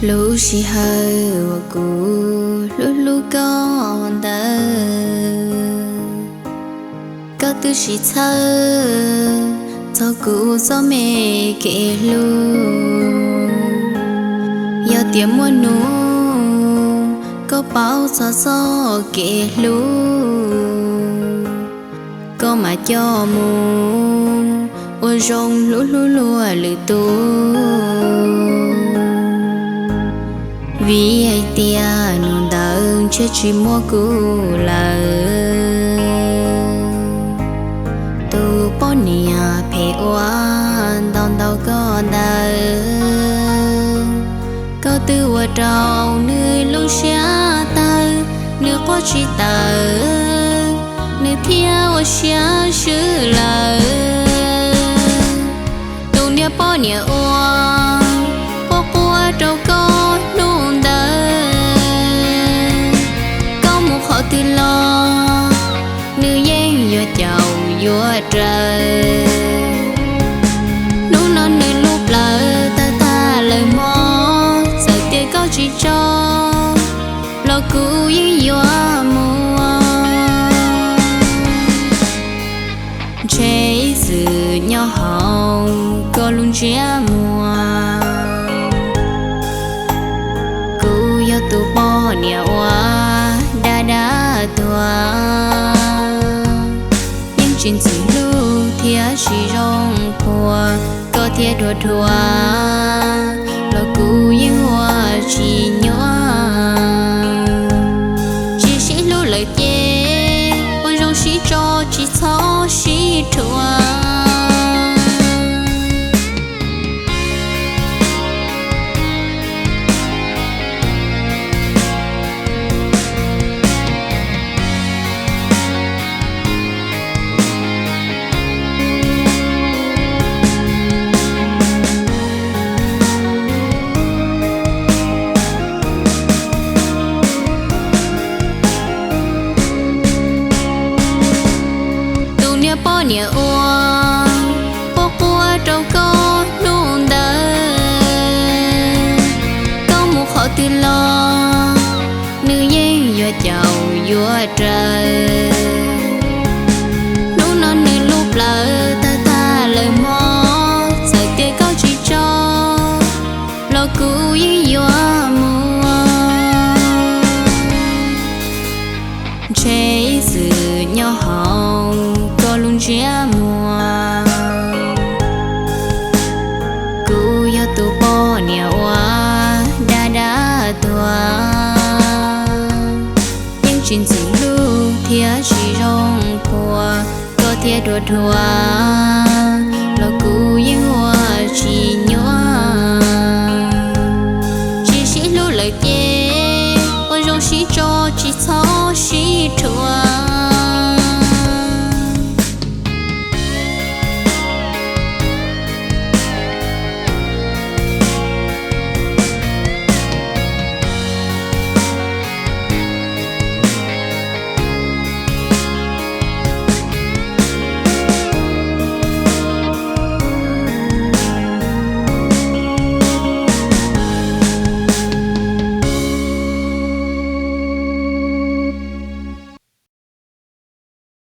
Lub sij hawm uas kuv hlub hlub koj ntawd, koj twb tsis txhawj txog kuv txoj me kev hlub. Yog tias muaj hnub koj paub txog txoj kev hlub, koj mam coj mus ua zoo hlub hlub luag lwm tus. Vim hais tias hnub ntawd ntshe tsis muaj kuv lawm, tus poj niam phem uas ntaus ntaus koj ntawd, koj twb ua rau nws lub siab tawg, nws quaj tsis tawm, nws thiaj ua siab swb lawm. Tus niag poj niam uas quaj quaj rau koj hnub ntawd, koj mus qhov twg los nws yeej yuav caum yuav raws. Hnub no nws lub plawv tawg tag lawm mog, txawm tias koj tsis tso los kuv yeej yuav mus. Ntshe ib txwm nyob hauv koj lub ntsiab muag, kuv yog tus poj niam uas dab dab tuag, yeej tsis ntxim hlub thiab tsis zoo puag, koj thiab dhuav dhuav los kuv yeej ua tsis nyuaj. Tsis sib hlub lawm ces ua zoo sib tso, tsis txhob sib rhuav. Tus niag poj niam uas quaj quaj rau koj hnub ntawd, koj mus qhov twg los nws yeej yuav caum yuav raws. Hnub no nws lub plawv tawg tag lawm mog, txawm tias koj tsis tso los kuv yeej yuav mus. Ntshe ib txwm nyob hauv koj lub ntsiab muag, kuv yog tus poj niam uas dab dab tuag, yeej tsis ntxim hlub thiab tsis zoo puag, koj thiab dhuav dhuav los kuv yeej ua tsis nyuaj. Tsis sib hlub lawm ces ua zoo sib tso, tsis txhob sib rhuav.